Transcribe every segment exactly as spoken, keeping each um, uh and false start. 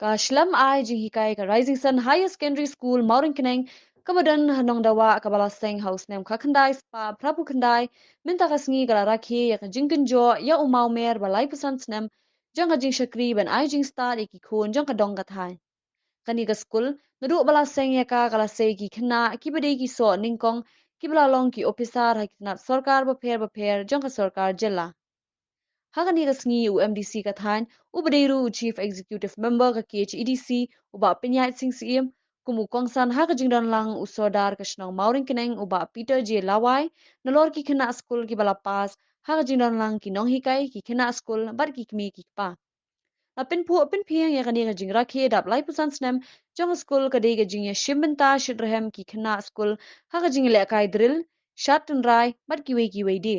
Ka shlem ai jinghikai ka Rising Sun Higher Secondary School Mawryngkneng kaba don ha Nongdawa kaba la seng ha u snem khatkhyndai spah phra phew khyndai, mynta ka sngi ka la rakhe ïa ka jingkynjoh ïa u mawmer ba laiphew san snem jong ka jingshakri ban ai jingstad ïa ki khun jong ka dong ka thaiñ. Kane ka skul naduh ba la seng ïa ka, ka la sei ki khynnah kiba dei ki soh nyngkong kiba la long ki ophisar ha ki tnat sorkar bapher bapher jong ka sorkar jylla. Ha kane ka sngi u M D C ka thaiñ, uba dei ruh u Chief Executive Member ka K H A D C, u Bah Pynïaid Sing Syiem, kum u kongsan ha ka jingdonlang u Sordar ka shnong Mawryngkneng u Bah Peter J Lawai, nalor ki khynnah skul kiba la pass ha ka jingdonlang ki nonghikai, ki khynnah skul bad ki kmie ki kpa. La pynphuh pynphieng ïa kane ka jingrakhe dap laiphew san snem jong ka skul ka dei ka jingïashim bynta shitrhem ki khynnah skul ha ka jinglehkai drill, shad tynrai bad kiwei kiwei de.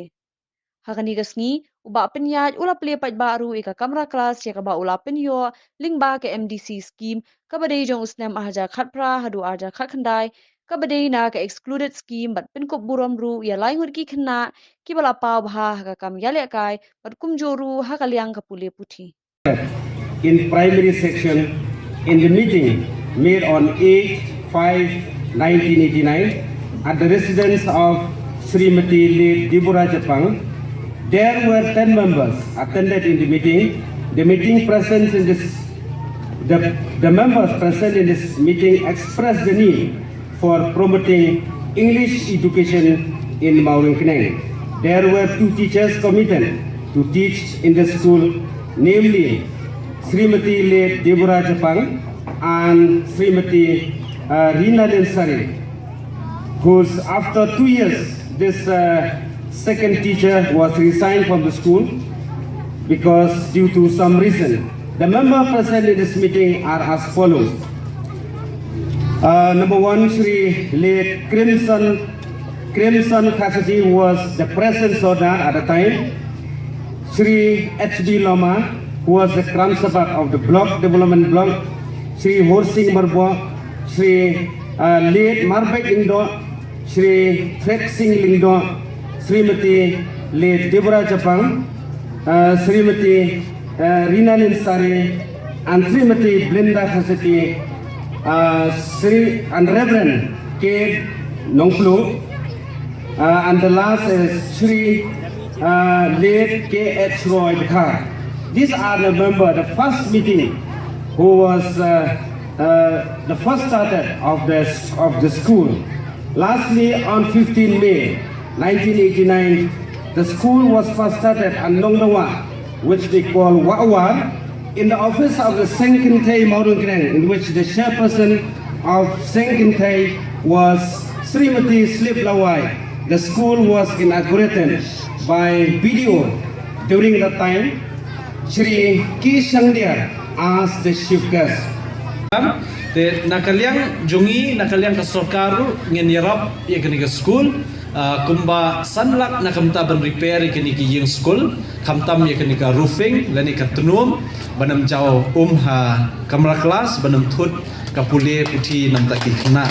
Ha kane ka sngi, u Bah Pynïaid u la plie paidbah ruh ïa ka kamra klas ïa kaba u la pynïoh lyngba ka M D C scheme kaba dei jong u snem arhajar khatphra haduh arhajar khatkhyndai, kaba dei na ka excluded scheme, bad pynkup burom ruh ïa lai ngut ki khynnah kiba la paw bha ha ka kam ïalehkai bad kumjuh ruh ha ka liang ka pule puthi. In primary section in the meeting made on eight five nineteen eighty-nine at the residence of Srimati Late Deborah Japang. There were ten members attended in the meeting. The meeting present in this, the, the members present in this meeting expressed the need for promoting English education in Mawryngkneng. There were two teachers committed to teach in the school, namely Srimati Late Deborah Japang and Srimati uh, Rina Linsari, who's after two years, this uh, second teacher was resigned from the school because due to some reason. The member present in this meeting are as follows. Uh, number one, Shri Late Crimson, Crimson Cassidy was the present Sordar at the time. Shri H B Loma, who was the Kramsabak of the block, development block. Shri Horsing Marbo, Shri uh, Late Marbek Indo, Shri Trek Singh Lyngdoh, Srimati Late Deborah Japang, uh, Srimati uh, Rina Linsari, and Srimati Blinda Khasiti, uh, Sri and Reverend K Nongplu, uh, and the last is Sri uh, Late K H Roy Dkhar. These are the member, the first meeting who was uh, uh, the first started of the, of the school. Lastly, on fifteen May nineteen eighty-nine, the school was first started at Nongdawa, which they call Wa'war, in the office of the Sengkintei Mawryngkneng, in which the chairperson of Sengkintei was Srimati Slip Lawai. The school was inaugurated by B D O during that time, Shri K Shangdiar as the chief guest. Te na ka liang jong ngi, na ka liang ka sorkar ruh ngin ïarap ïa kane ka skul, ah, kumba san lak na ka bynta ban repair ïa kane ka ïing skul, khamtam ïa kane ka roofing lane ka tnum, ban ym jaw um ha kamra klas, ban ym thut ka pule puthi na ka bynta ki khynnah.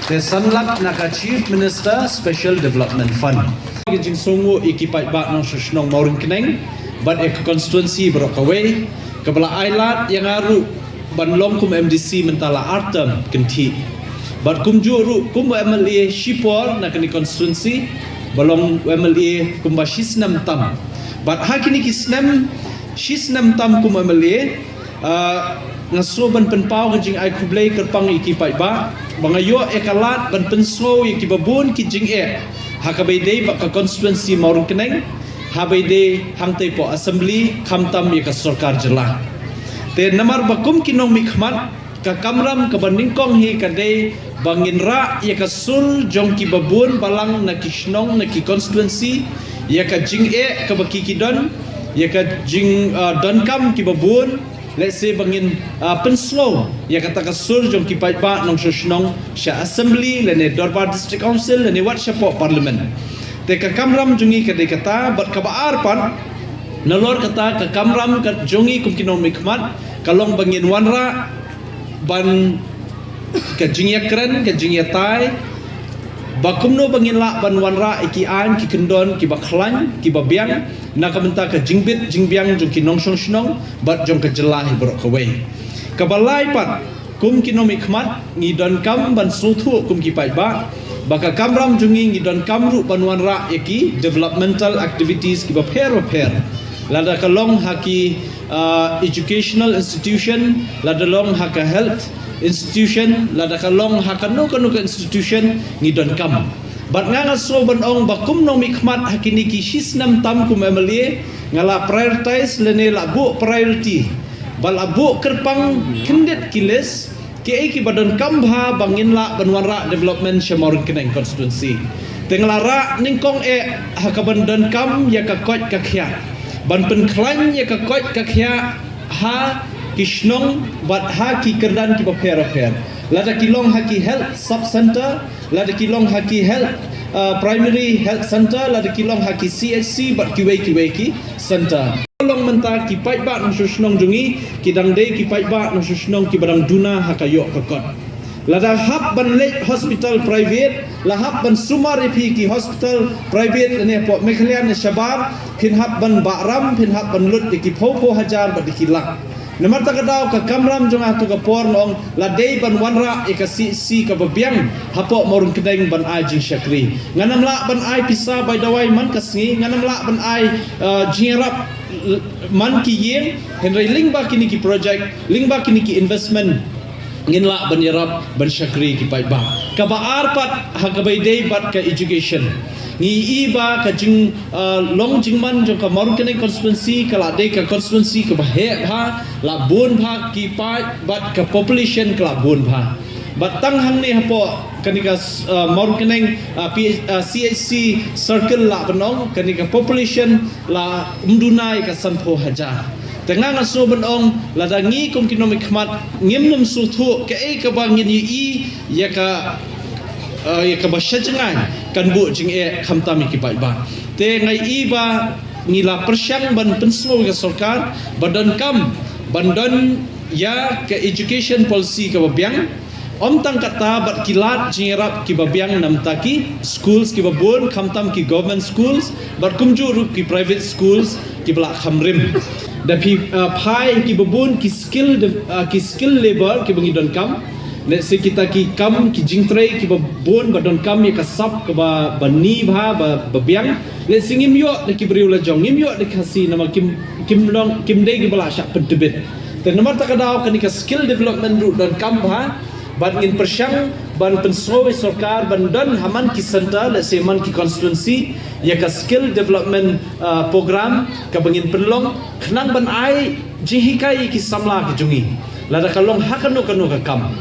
Te san lak na ka Chief Minister Special Development Fund. Ka jingsngewnguh ïa ki paidbah nongshong shnong Mawryngkneng bad ïa ka constituency baroh kawei, kaba la ailad ïa nga ruh ban long kum M D C mynta la ar term kynthih. Bad kumjuh ruh kum u M L A shipor na kane constituency, ba long u M L A kumba shi snem tam. Bad ha kine ki snem, shi snem tam kum u M L A, ah, nga sngew ban pynpaw ka jingai khublei kyrpang ïa ki paidbah ba nga ïoh ïa ka lad ban pynsngew ïa kiba bun ki jingeh ha kaba ïadei bad ka constituency Mawryngkneng, haba ïadei hangtei hapoh assembly, khamtam ïa ka sorkar jylla. Te namar ba kum ki nongmihkhmat, ka kamram kaba nyngkong hi ka dei ba ngin rah ïa ka sur jong kiba bun balang na ki shnong, na ki constituency, ïa ka jingeh kaba ki ki don, ïa ka jing, ah, donkam kiba bun, lehse ba ngin, ah, pynsngew ïa kata ka sur jong ki paidbah nongshong shnong sha assembly lane dorbar district council lane wat shapoh parliament. Te ka kamram jong ngi ka dei kata, bad kaba ar pat, nalor kata ka kamram ka jong ngi kum ki nongmihkhmat ka long ba ngin wanrah ban ka jingïakren, ka jingïatai, ba kumno ba ngin lah ban wanrah ïa ki aiñ ki kyndon kiba khlaiñ kiba biang na ka bynta ka jingbit jingbiang jong ki nongshong shnong bad jong ka jylla hi baroh kawei. Kaba lai pat, kum ki nongmihkhmat, ngi donkam ban sngewthuh kum ki paidbah ba ka kamram jong ngi, ngi donkam ruh ban wanrah ïa ki developmental activities kiba pher bapher. Lada ka long ha ki, ah, educational institution, lada long ha ka health institution, lada ka long ha kano kano ka institution, ngi donkam. Bad nga nga sngew ban ong ba kum nongmihkhmat ha kine ki shisnem tam kum M L A, nga la prioritize lane la buh priority, ba la buh kyrpang kyndit ki list, kiei kiba donkam bha ba ngin lah ban wanrah development sha Mawryngkneng constituency. Te nga la rah nyngkong eh ha kaban donkam ïa ka koit ka khiah, ban pynkhlaiñ ïa ka koit ka khiah ha ki shnong bad ha ki kyrdan kiba pher bapher. Lada ki long ha ki health sub center, lada ki long ha ki health, uh, primary health center, lada ki long ha ki C H C bad kiwei kiwei ki center. Long mynta ki paidbah nongshong shnong jong ngi, ki dang dei ki paidbah nongshong shnong kiba dang duna ha ka ïoh ka kot. Lada hap ban leit hospital private, la hap ban sumar ïa phi ki hospital private ne hapoh Meghalaya ne shabar, phin hap ban bahram, phin hap ban lut ïa ki phew phew hajar bad ïa ki lak. Namar kata ka daw ka kamram jong nga ha tu ka por nga ong la dei ban wanrah ïa ka C H C kaba biang hapoh Mawryngkneng ban ai jingshakri. Ngan ym lah ban ai pisa bai dawai man ka sngi, ngan ym lah ban ai, uh, jingïarap man ki ïing, hynrei lyngba kine ki project, lyngba kine ki investment, ngin lah ban ïarap ban shakri ki paidbah. Kaba ar pat ha kaba ïadei bad ka education. Ngi i ba ka jing, uh, long jingman jong ka Mawryngkneng constituency ka la dei ka constituency kaba heh bha, la bun bha ki paid bad ka population ka la bun bha. Bad tang hangne hapoh kane ka, uh, Mawryngkneng, uh, P H, uh, C H C circle la ban ong, kane ka population la ym duna ïa ka san phew hajar. Te nga nga sngew ban ong lada ngi kum ki nongmihkhmat ngim nym sngewthuh kaei kaba ngin ïohi ïa ka, uh, ïa kaba sha jngai kan buh jingeh khamtam ïa ki paidbah. Te nga i ba ngi la pyrshang ban pynsngew ïa ka sorkar ba donkam ban don ïa ka education policy kaba biang. Ym tang kata bad ki lad jingïarap kiba biang namar ki schools kiba bun, khamtam ki government schools bad kumjuh ruh ki private schools kiba la kham rim. Da phi, uh, phai kiba bun ki skill de, uh, ki skill labor kiba ngi donkam. Lehse kita ki kam ki jingtrei kiba bun ba donkam ïa ka sap kaba, ba ni bha, ba, ba biang. Lehse ngim ïoh da ki briew la jong, ngim ïoh da ki Khasi namar kim, kim long, kim dei kiba la shah pyntbit. Te namar kata ka daw kane ka skill development ruh donkam bha, bad ngin pyrshang ban pynsngew ïa sorkar ban don ha man ki center, lehse man ki constituency, ïa ka skill development, uh, program kaba ngin pynlong khnang ban ai jinghikai ïa ki samla ki jong ngi. Lada ka long ha kano kano ka kam.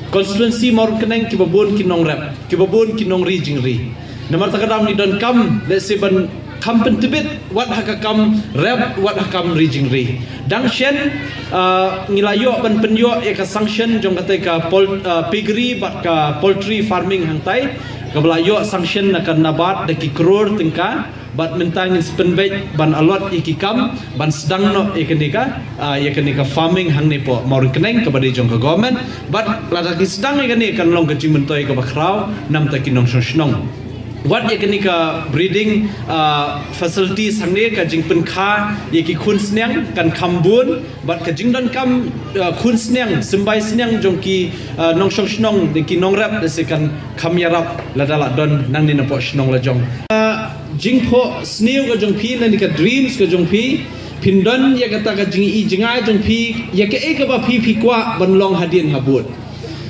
Constituency Mawryngkneng kiba bun ki nongrep, kiba bun ki nongri jingri. Namar kata ka daw ngi donkam lehse ban kham pyntbit wat ha ka kam rep, wat ha ka kam ri jingri. Dang shen, ah, ngi la ïoh ban pynïoh ïa ka sanction jong kata ka pol-, ah, piggery bad ka poultry farming hangtai, kaba la ïoh sanction na ka NABARD da ki klur tyngka. Bad mynta ngin sa pynbeit ban allot ïa ki kam ban sdang noh ïa kane ka, ah, ïa kane ka farming hangne hapoh Mawryngkneng kaba dei jong ka government. Bad lada ki sdang ïa kane kan long ka jingmyntoi kaba khraw namar ki nongshong shnong. Wat ïa kane ka breeding, ah, facilities hangne, ka jingpynkha ïa ki khun sniang kan kham bun, bad ka jingdonkam, ah, khun sniang, symbai sniang jong ki, ah, nongshong shnong, ki nongrep, lehse kan kham ïarap lada la don nangne napoh shnong la jong. Ah, jingphohsniew ka jong phi, lane ka dreams ka jong phi, phin don ïa kata ka jingi jngai jong phi, ïa kaei kaba phi phi kwah ban long hadien habud.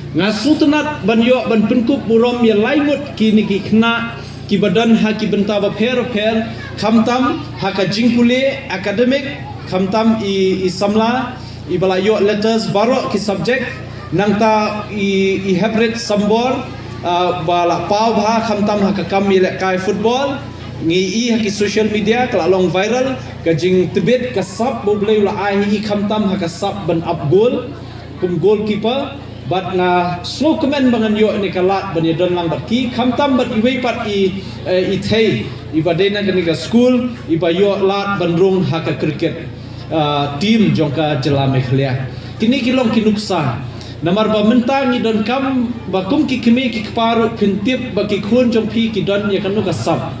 Nga sngewtynnat ban ïoh ban pynkup burom ïa lai ngut kine ki khynnah kiba don ha ki bynta bapher bapher, khamtam ha ka jingpule academic, khamtam i, i samla iba la ïoh letters baroh ki subject, nangta i, i Heprit Sambor, ah, ba la paw bha khamtam ha ka kam ïalehkai football. Ngi i ha ki social media ka la long viral ka jingtbit ka sap ba U Blei u la ai ha i khamtam ha ka sap ban ap goal kum goalkeeper. Bad nga sngewkmen ba ngan ïoh ïa ka lad ban ïadon lang bad ki, khamtam bad iwei pat i, eh, i thei iba dei na kane ka skul iba ïoh lad ban rung ha ka cricket, ah, team jong ka jylla Meghalaya. Kine ki long ki nuksa. Namar ba mynta ngi donkam ba kum ki kmie ki kpa ruh phin tip ba ki khun jong phi ki don ïa kano ka sap.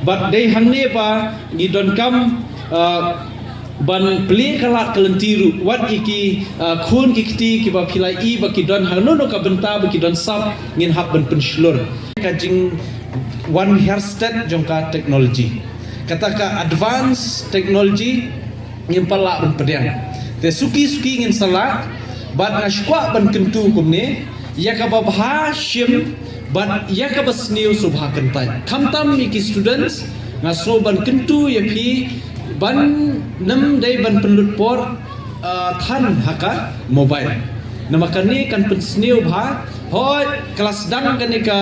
Bad dei hangne ba ngi donkam, ah, Ban plie ka lad ka lynti ruh wat ïa ki, uh, khun ki kti kiba phi la i ba ki don hangno no ka bynta ba ki don sap, ngin hap ban pynshlur ka jing wan hiar stet jong ka technology. Kata ka advance technology ngim pat lah ban pdiang. Te suki suki ngin sa lah, bad nga sngewkwah ban kyntu kumne, ïa kaba bha shim bad ïa kaba sniew sngewbha kyntait. Khamtam ïa ki students, nga sngew ban kyntu ïa phi ban nym dei ban pynlut por, uh, than ha ka mobile. Namar kane kan pynsniew bha, hooid, ka la sdang kane ka,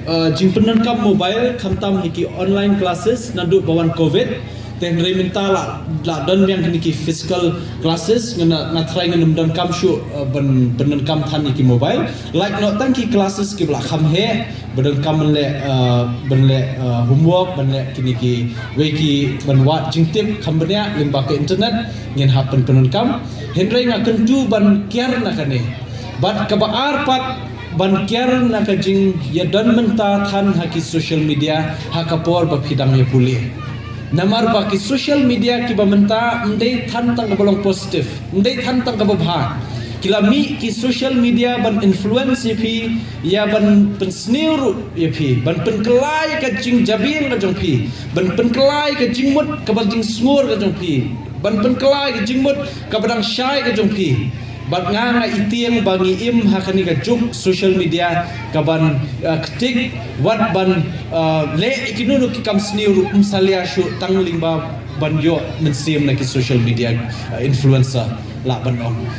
uh, jingpyndonkam mobile, khamtam hi ki online classes, naduh ba wan covid, te hynrei mynta la, la don biang kine ki physical classes, nga, nga tharai ngan nym donkam shuh, uh, ban pyndonkam than ïa ki mobile. Lait noh tang ki classes kiba la kham heh, ba donkam ban leh, uh, ban leh, uh, homework, ban leh kine ki wei ki ban wad jingtip kham bniah lyngba ka internet, ngin hap ban pyndonkam. Hynrei nga kyntu ban kiar na kane. Bad kaba ar pat ban kiar na ka jingïadon mynta than ha ki social media ha ka por ba phi dang ïa pule. Namar ba ki social media kiba mynta ym dei than tang kaba long positive, ym dei than tang kaba bha. Ki la mih ki social media ban influence ïa phi, ïa ban pynsniew ruh ïa phi, ban pynkylla ïa ka jingjabieng ka jong phi, ban pynkylla ïa ka jingmut kaba jingsngur ka jong phi, ban pynkylla ïa ka jingmut kaba dang shai ka jong phi. Bad nga nga ïa tieng ba ngi im ha kane ka juk social media kaban, uh, ktik wat ban, uh, leh ïa kino kino ki kam sniew ruh ym salia shuh tang lyngba ban ïoh mynsiem na ki social media, uh, influencer lah ban ong.